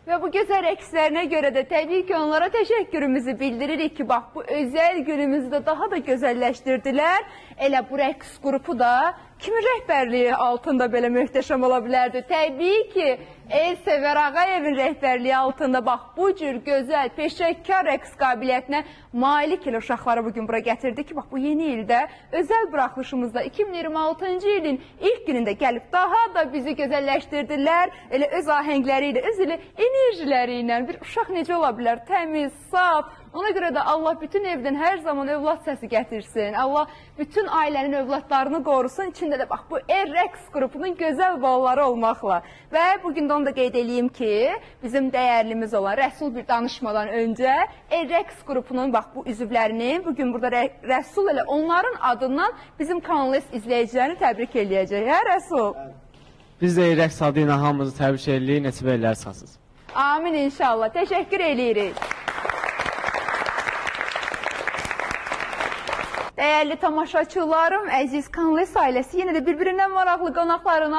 Və bu gözəl rəqslərinə görə də təbii ki, onlara təşəkkürümüzü bildiririk ki, bax bu özəl günümüzü də daha da gözəlləşdirdilər. Elə bu rəqs qrupu da kimin rəhbərliyi altında belə möhtəşəm ola bilərdi? Təbii ki, Elsəvər Ağayevin rəhbərliyi altında bax bu cür gözəl, peşəkar rəqs qabiliyyətinə malik elə uşaqları bugün bura gətirdi ki, bax bu yeni ildə özəl buraxılışımızda 2026-cı ilin ilk günündə gəlib daha da bizi gözəlləşdirdilər. Elə öz ahəngləri ilə, öz elə enerjiləri ilə bir uşaq necə ola bilər? Təmiz, saf. Ona görə də Allah bütün evdən hər zaman övlad səsi gətirsin. Allah bütün ailənin övladlarını qorusun. İçində də bax bu Rəqs qrupunun gözəl balaları olmaqla. Və bugün də onu da qeyd eləyim ki, bizim dəyərlimiz olan Rəsul bir danışmadan öncə Rəqs qrupunun bax bu üzvlərini bugün burada Rəsul elə onların adından bizim Kanal S izləyicilərini təbrik eləyəcək. Hə Rəsul? Biz də Rəqs adı ilə hamımızı təbrik eləyirik, neçə bellər çıxasınız. Amin inşallah. Təşəkkür eləyirik. Dəyərli tamaşaçılarım, əziz Kanal S ailəsi, yenə də bir-birindən maraqlı qonaqların